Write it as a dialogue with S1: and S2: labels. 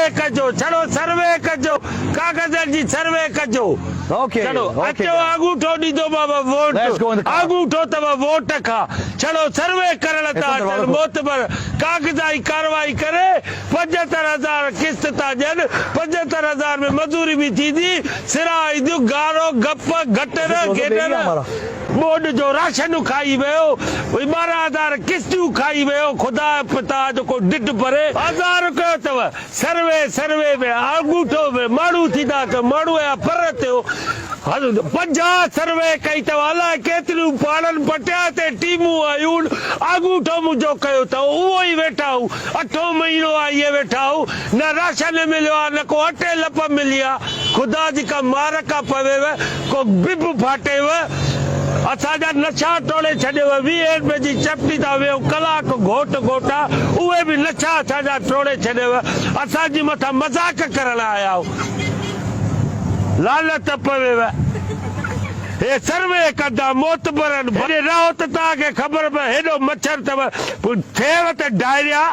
S1: Survey ڪجو ڇڙو survey ڪجو ڪاغذن جي سروي ڪجو ڇڙو اچو آڱوٺو ڏيندومانو ووٽ آڱوٺو اٿو ووٽ کان ڇڙو سروي ڪرڻ ٿا اچن معتبر ڪاغذائي ڪارروائي ڪري 75 هزار قسط ٿا ڏين 75 هزار ۾ مزوري به ٿيندي سرا اينديون گارو گپ گٽر گيٽر ٻوڏ جو راشن کائي ويو، 12 هزار قسطيون کائي ويو، خدا پتا جو ڪو ڊڍ پري. آزار ڪيو اٿو سروي سروي ۾ آڱوٺو ۾ ماڻهو ٿيندا ڪيو ماڻهو جا پر ٿيو 50 سروي ڪئي اٿو الاء ڪيتريون پاڙن پٽيا تي ٽيمون آيون آڱوٺو منهنجو ڪيو اٿو اهو ئي ويٺا آهيون اٺون مهينو آهي اهي ويٺا آهيون نه راشن مليو آهي نه ڪو اٽي لپ ملي آهي. خدا جي ڪا مار ڪا پويو، ڪو بب ڦاٽيو، اسان جا نشا ٽوڙي ڇڏيو، ويهين رپئي جي چپٽي تان ويهون ڪلاڪ گهوٽ گهوٽا، اهي به نشا اسان جا ٽوڙي ڇڏيو، اسان جي مٿان مذاق ڪرڻ آيا آهيو، لعنت پويو، هي سروي ڪندا معتبرن، ڀڄي رهو ته توهان کي خبر پوي، هيڏو مڇر اٿو، ٿيو ته ڊائريا.